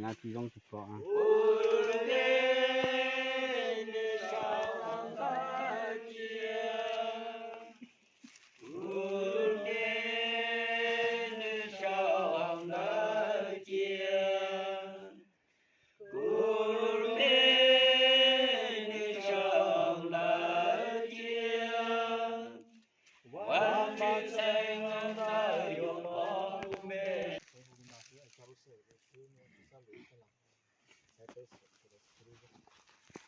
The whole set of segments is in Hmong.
Tsis zoo tsis pom.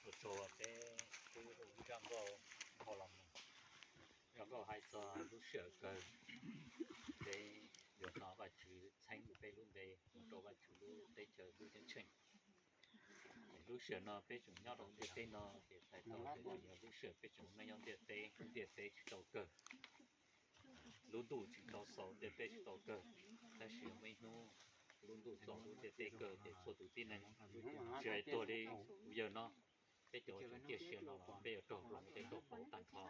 Ua tsaug peb tub zaj nkauj npau los mus, zaj nkauj hais txog lub sij hawm kawg, peb yuav hnov Vajtswv txheeb peb lub npe mus rau Vajtswv lub teb chaws lub ceeb tsheej. Lub sij hawm no peb tseem nyob rau ntiaj teb no ces txhais tau tias yog lub sij hawm peb tseem meej nyob ntiaj teb, ntiaj teb tsis tau kawg, lub ntuj tsis tau xaus, ntiaj teb tsis tau kawg. Tab sis muaj ib hnub lub ntuj txaus, lub ntiaj teb kawg ces txhua tus tib neeg tsis hais tuag li kuv yawg no, peb cov tseem ciaj sia no los peb yuav raug hloov tej tau pauv tag nrho.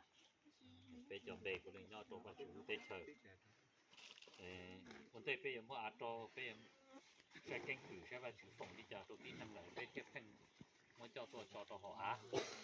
Peb cov npe puav leej nyob rau Vajtswv lub teb chaws. Ua ntej peb yuav muab av rau, peb yuav saib keeb kwm saib Vajtswv foom li cas rau tib neeg lawm peb thiaj pheej muab coj tuaj tso rau hauv av.